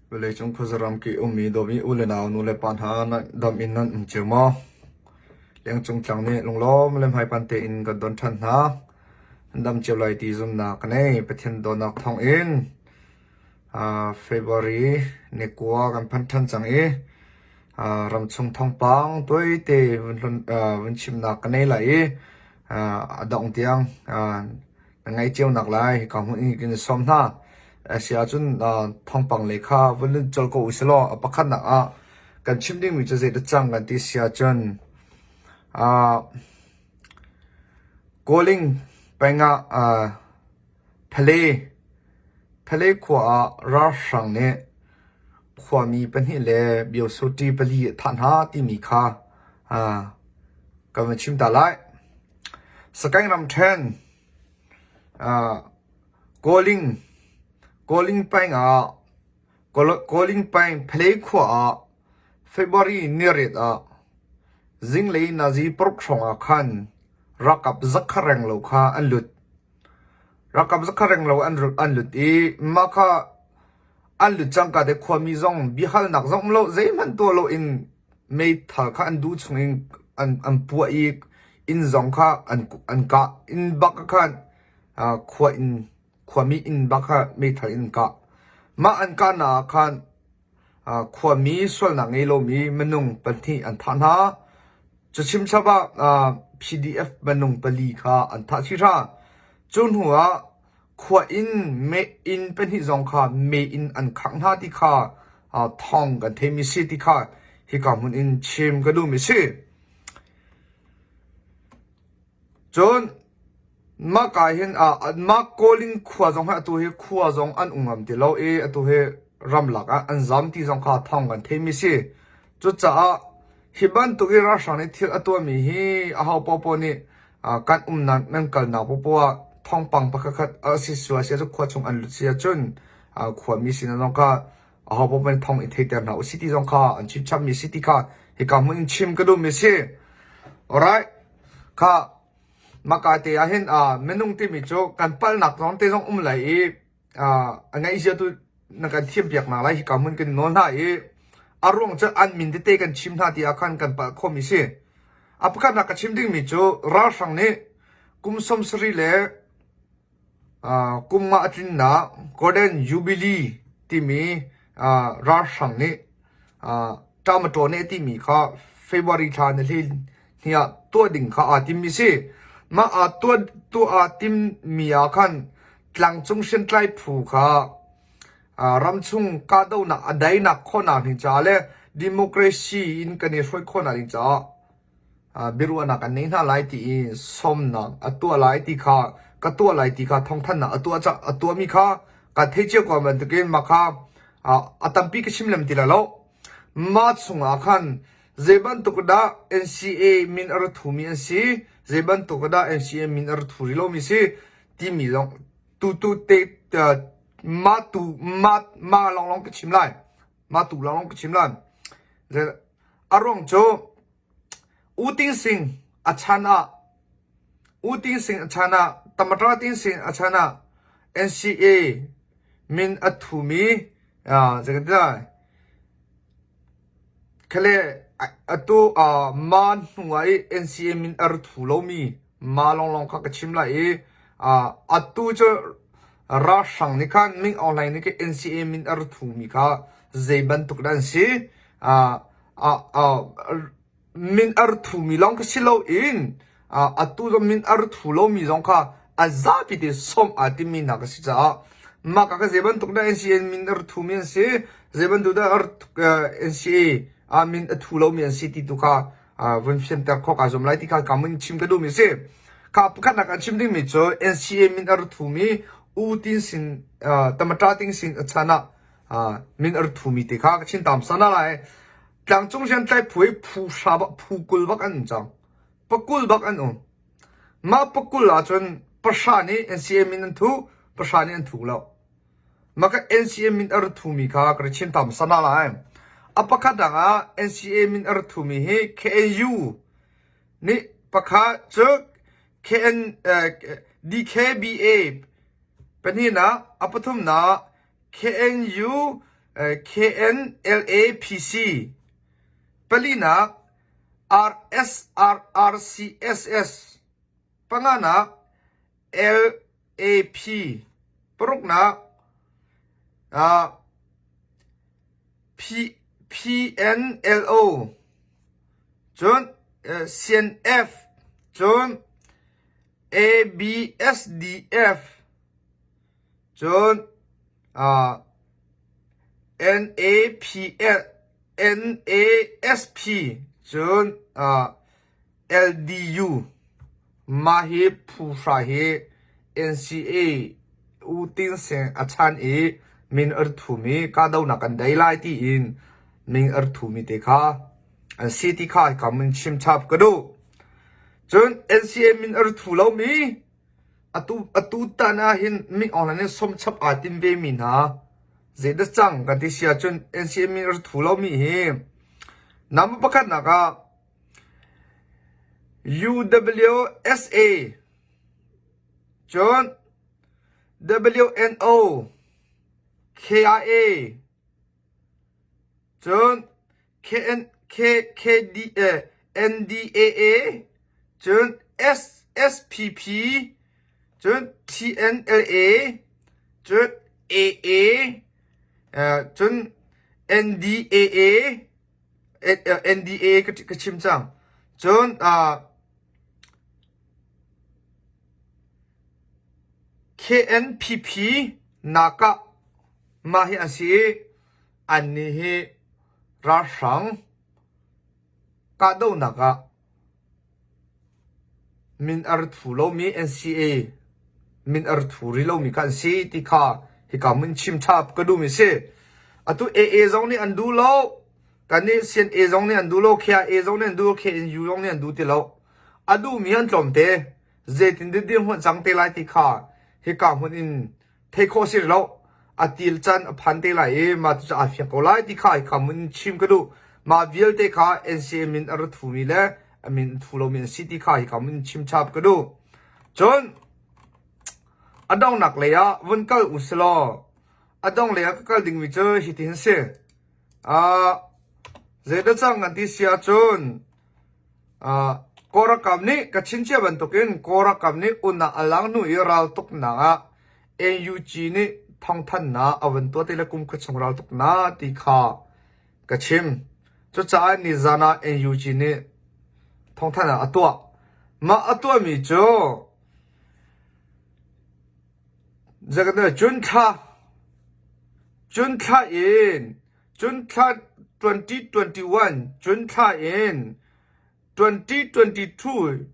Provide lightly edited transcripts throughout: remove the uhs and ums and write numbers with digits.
Vawleicung khuazaram ki ummi dawmi u le nau nu le pa hna dam in nan um cio maw? Lengcung tlang nih lunglawm le hmaipan tein kan don ṭhan hna. Nan dam cio lai ti zumhnak ka nei. Pathian dawtnak thawng in February ni kua kan phan ṭhan cang i ramchung thawngpang tuaite vun chimnak ka nei lai i a dongh tiang na ngaih cio nak lai hika hmun in kan i sawm hna. A si ahcun thawngpang lei kha vun lut colh ko usih law a pakhatnak ah kan chim dingmi cu zeidah cang kan ti si ahcun Kawling peng ah Phale Phale khua ah ralhrang nih khuami pahnih le biosoṭi pali a thah hna timi kha kan van chim ta lai. Sagaing ramṭhen Kawling Kawling peng ah Kawling peng Phalei khua ah February niriat ah zinglei nazi paruk hrawng ah khan ralkap zakhat renglo kha an lut. Ralkap zakhat renglo an lut i mah kha an lut cangka te khuami zong biahalnak zong um lo zeihmanh tuah loin meithal kha an duh chungin an puah i inn zong kha an kah. Inn bak ah khan khua inn khuami inn bak kha meithal in an kah. Mah an kahnak ah khan khuami sualnak ngei lomi minung pahnih an thah hna. Cu chimchap ah PDF minung pali kha an thah chih hna. Cu hnu ah Khua inn meh-inn pahnih zong kha mei-inn an khangh hna ti kha thawng kan theimi si ti kha hika hmun in chim ka duhmi si. Cun mah ka hin mah Kawling khua zong hi atu hi khua zong an um ngam ti lo i atu hi ramlak ah an zam ti zong kha thawng kan theimi si. Cucaah hi bantuk i ralhrang nih thil a tuahmi hi aho paohpaoh nih kan umnak nan kalnak paohpaoh ah thawngpang pakhatkhat a si sual si ahcun khua chung an lut si ahcun khuami sin zong kha aho paoh nih thawng i theiter hna usih ti zong kha an chim chapmi si ti kha hika hmun in chim ka duhmi si. Alright. Kha maka te ah hin minung timi cu kan palhnak zong te zong um lai i a ngaihzia tu na kan thiampiak hna lai hika hmun kan nawl hna i a ruang cu an min tete kan chim hna ti ah khan kan palh khomi si. A pakhatnak ka chim dingmi cu ralhrang nih kum 70 le kum nga a tlinnak Golden Jubilee timi ralhrang nih ṭamaṭaw timi kha February thla ni hleihnih ah tuah ding kha aa timmi si. Mah aa tuah tuah aa timmi ah khan tlangcung hriamtlai phu kha ramchung kahdohnak a dainak khawhnak ding caah le democracy in kan i hruai khawhnak ding caah biaruahnak an nei hna lai ti i sawmnak a tuah lai ti kha ka tuah lai ti kha thawngthanhnak a tuah a tuahmi kha ka thei cio ko bantukin mah kha a tampi ka chim lem ti lai lo. Mah chungah khan zei bantuk dah NCA min a ra thumi an si, zei bantuk dah NCA min a ra thu rih lomi si timi zong tu te mah tu mah mah lawnglawng ka chim lai. Mah tu lawnglawng ka chim lai. A ruang cu U Ting Sing a chan ah U Ting Sing a chan ah Tamatra Ting Sing a chan ah NCA min a thumi zeitindah khale atu ma hnu ah i NCA min a ra thu lomi ma lawnglawng kha ka chim lai i atu cu ralhrang nih khan Ming Aung Hlaing nih khin NCA min a ra thumi kha zei bantuk dah an si min a ra thumi lawng kha si loin atu zong min a ra thu lomi zong kha a zapi te sawm aa timmi hna ka si caah mah ka zei bantuk dah NCA min a ra thumi an si zei bantuk dah NCA ah min a thu lomi an si ti tu kha vun fianter khawh kaa zuam lai ti kha ka mun chim ka duhmi si. Kha pakhatnak an chim dingmi cu NCA min a ra thumi U Tin Sin Tamata Ting Sin a chan ah min a ra thumi te kha ka chin tam sana lai. Tlangcung hriamtlai phu hi phu hra bak phu kul bak an um cang. Pakul bak an um. Mah pakul ahcun pahra nih NCA min an thu, pahra nih an thu lo. Mah ka NCA min a ra thumi kha ka ra chin tam sana lai. A pakhat dang ah NCA min a ra thumi hi KNU nih pakhat cu KN, DKBA pahnihnak a pathumnak KNU. KNLAPC, palinak RSRRCSS, panganak LAP, paruknak PNLO, cun CNF, cun ABSDF, cun NAPL, NASP, cun LDU. Mah hi phu hra hi NCA U Tin Seng a chan i min ar thumi kahdohnak kan dei lai tiin min ar thumi te kha an si ti kha hika mun chim chap ka duh. Cun NCA min ar thu lomi atu atu tan ah hin min online in som chap aa tim ve mi hna zeidah cang kan ti si ahcun NCA min ar thu lomi hi number pakhatnak ah UWSA cun WNO KIA cun NDAA cun SSPP cun TNLA cun AA cun NDAA NDA ka chim cang. Cun KNPP nakah mah hi an si i annih hi ralhrang kahdohnak ah min a ri thu lomi NCA min a ri thu rih lomi kha an si ti kha hika mun chim chap ka duhmi si. Atu AA zong nih an duh lo. Kannih CNA zong nih an duh lo, KIA zong nih an duh lo, KNU zong nih an duh ti lo. A duhmi an tlawmte. Zeitin dirhmun cang te lai ti kha hika hmun in thei khawh si lo a til can a phan te lai i mah cu aa fiang ko lai ti kha hika mun chim ka duh mah vialte kha NCA min a ra thumi le a min thu lomi an si ti kha hika mun chim chap ka duh cun a donghnak lei ah vun kal u silaw a dong lei ah ka kal dingmi cu hitin si uh, zeidah cang kan ti si ahcun Kawlralkap nih ka chim cia bantukin Kawlralkap nih unnak a lang hnu i raltuknak ah NUG nih thawngthanhnak a vun tuah ti le kumkhat chung raltuknak ti kha ka chim. Cucaah nizan ah NUG nih thawngthanhnak a tuah. Mah a tuahmi cu Cun thla cun thla in Cun thla 2021 cun thla in 2022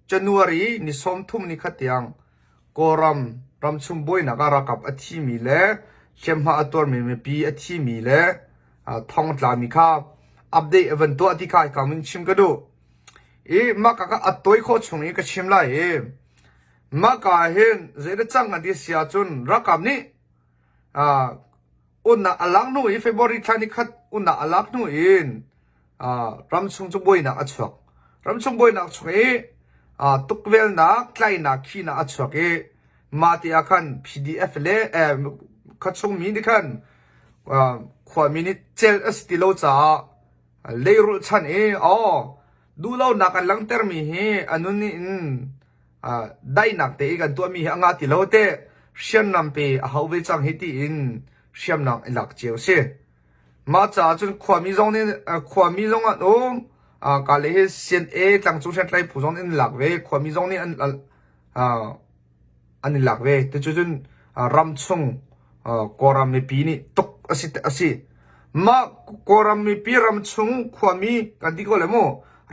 January ni 30 ni khat tiang Kawlram ramchung buainak ah ralkap a thimi le hliamhma a tuarmi mipi a thimi le thongtlami kha update a van tuah ti kha hika mun chim ka duh. I mah ka a tawi khawh chung i ka chim lai i mah ka hin zeidah cang an ti si ahcun ralkap nih Unnak a lak hnu i February thla ni khat unnak a lak hnu in ramchung cu buainak a chuak. Ramchung buainak chung i tukvelnak, tlainak, khinak a chuak i mah ti ah khan PDF le khuachung mi nih khan khuami nih cel a si ti lo caah leirulh chan i aw duhlonak an langhtermi hi a nun in daihnak te i kan tuahmi hi a nga ti lo te hriamnam pe a hau ve cang hi tiin hriamnam i lak cio si. Mah caah cun khuami zong nih khuami zong an um ka le hi CNA tlangcung hriamtlai phu zong nih an lak ve khuami zong nih an an i lak ve. Cucun ramchung Kawlram mipi nih tuk a si a si. Mah Kawlram mipi ramchung khuami kan ti ko le mu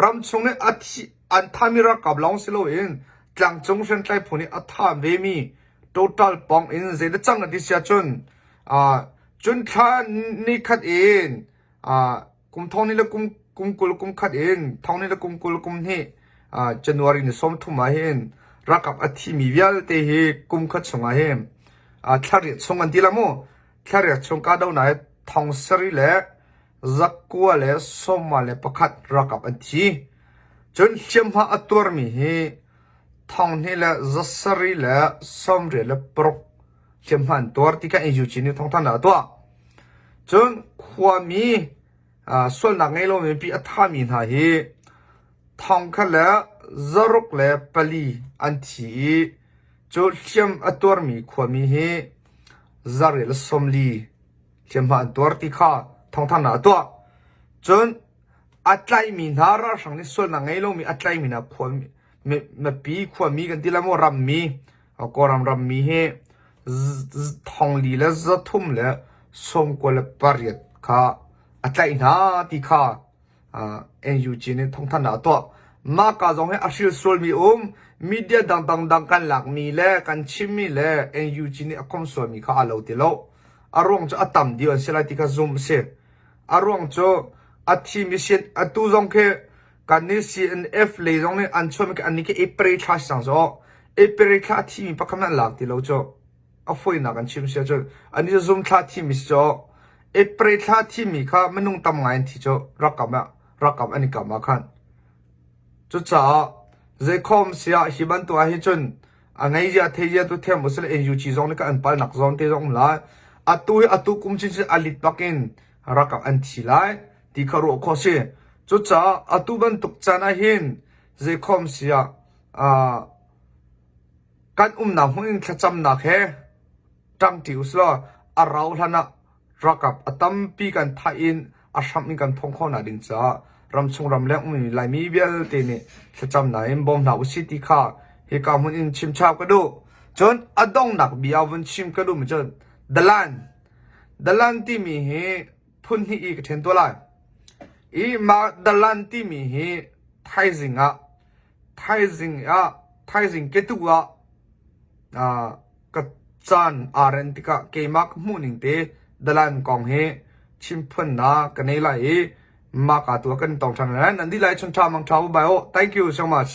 ramchung nih a thi an thami ralkap lawng si loin tlangcung hriamtlai phu nih a tha vemi total pong in zeidah cang an ti si ahcun cun thla ni khat in kum thong ni le kum kum 20 kum khat in thong ni le kum 20 kum hnih January ni 30 ah hin ralkap a thimi vialte hi kum khat chungah hin thla riat chung an ti la mu thla riat chung kahdohnak hi thong sarih le zakua le sawma le pakhat ralkap an thi cun hliamhma a tuarmi hi thong hnih le zasarih le 96 hliamhma an tuar ti kha NUG nih thawngthanhnak a tuah. Cun khuami sualnak ngei lomi mipi a thami hna hi 1604 an thi i cu hliam a tuarmi khuami hi 140 hliamhma an tuar ti kha thawngthanhnak a tuah. Cun a tlaihmi hna ralhrang nih sualnak ngei lomi a tlaihmi hna khuami mipi khuami kan ti lai maw rammi Kawlram rammi hi 4398 kha a tlaih hna ti kha NUG nih thawngthanhnak a tuah. Mah ka zong hi a hril sualmi um media dangdang dang kan lakmi le kan chimmi le NUG nih a khom sualmi kha aa lo ti lo. A ruang cu a tam dih an si lai ti kha zumh a si. A ruang cu a thimi sin atu zong khi kan nih CNF lei zong nih an chuahmi khi annih khi April thla si cang cu. April thla a thimi pakhat hmanh an lak ti lo cu. A fawinak an chim si ahcun annih cu zum thla thimi si cu. April thla thimi kha minung tam ngai an thi cu rakam ah rakam an i kam ah khan. Cucaah zeikhom si ah hi bantuk ah hi cun a ngei zia thei zia tu thiam usile NUG zong nih kan palnak zawn te zong um lai. Atu hi atu kum chinchin a lit bak in rakam an thi lai ti kha ruah khawh si. Cucaah atu bantuk caan ah hin zeikhom si ah kan umnak hmun in thlacamnak he ṭangṭi usilaw a rau hlan ah ralkap a tampi kan thah in a hramh in kan phawng khawh nak ding caah ramchung ramleng ummi Laimi vialte nih thlacamnak in bawm hna usih ti kha hika hmun in chimchap ka duh. Cun a donghnak bia vun chim ka duhmi cu dalan. Dalan timi hi phun hnih i ka ṭhen tuah lai. I mah dalan timi hi thaizing ah thaizing ah thaizing ketuk ah ka caan aa ren tikah keimah ka hmuhning te dalan kong hi chimphuannak ka nei lai i mah ka tu ah kan tong ṭhan lai. Nan dihlak chun ṭha mang ṭha u bye aw. Thank you so much.